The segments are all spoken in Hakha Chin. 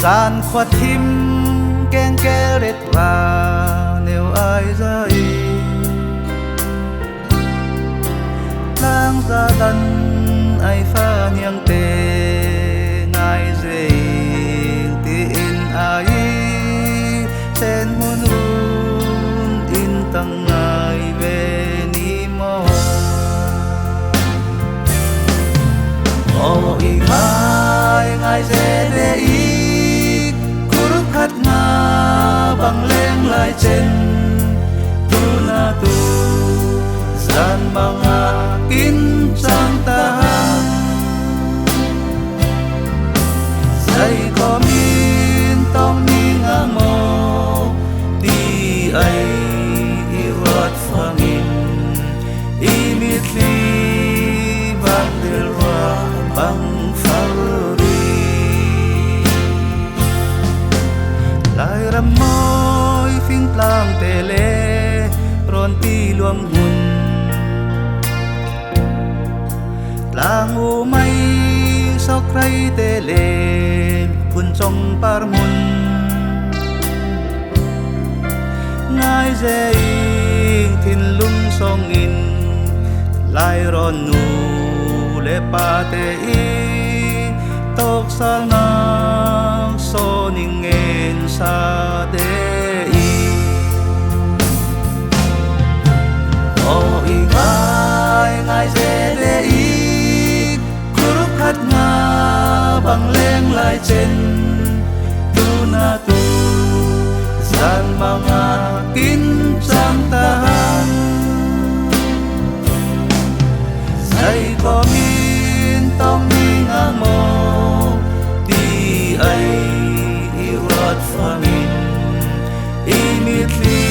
Zan khua thim kengkeret va neu ai zai Tlang za dan ai fa niang te ngai zei tiin ai sen hun run in tang ngai ve ni mo O i ngai ngai ze de i kur khat nga bang leng lai chen tu na tu zan manga kin chang ta Dây có min tong ni nga mo ti ai i ruat fangin i mitli van del ra bang farri Lai ram moi phing tlang te le ron ti luang hun Tlang u mây sok rai te le phun trong par mun Ngai ze ing thin lung song in lai ron nu le pa te i tok sal nang so ning ngen sa de i O i ngai ngai ze de i kur khat nga bang leng lai chen tu na tu zan manga kin chang ta Dây có min tong ni nga mo ti ai i ruat fangin i mitli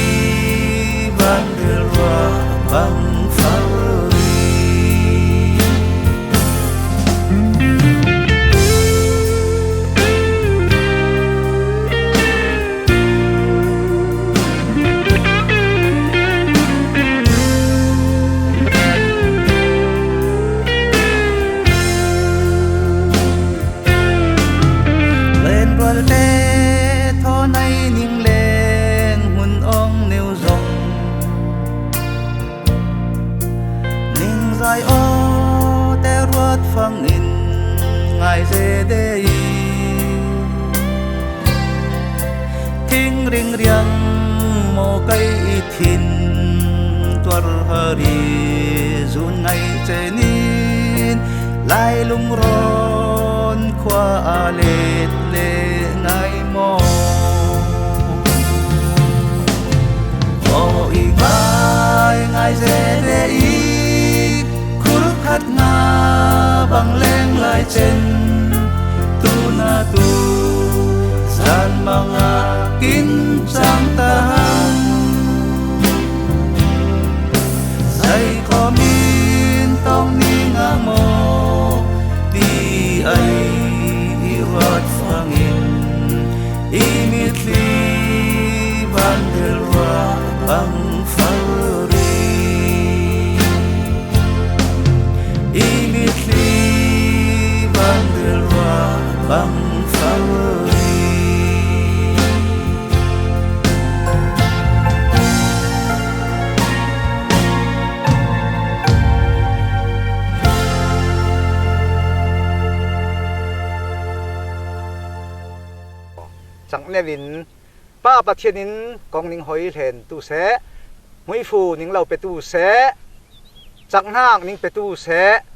van del ra bang farri Len rual te tho nay ning leng hun ong neu zong Ning zai o te ruat fang in ngai ze de i Thing ring riang mo cây i thin tuar hari zun ngai chenin lai lung ron khua a let le ngai mo O i ngai ngai ze de i kur khat nga bang leng lai chen tu na tu zan manga kin chang ta Dây có min tong ni nga mo ti ai i ruat fangin i mitli van del ra bang farri i mitli van del ra bang farri Cang in Pa Pathian in kong ning hoi hlen tu seh, muifu ning lo pe tu seh, caknak ning pe tu seh.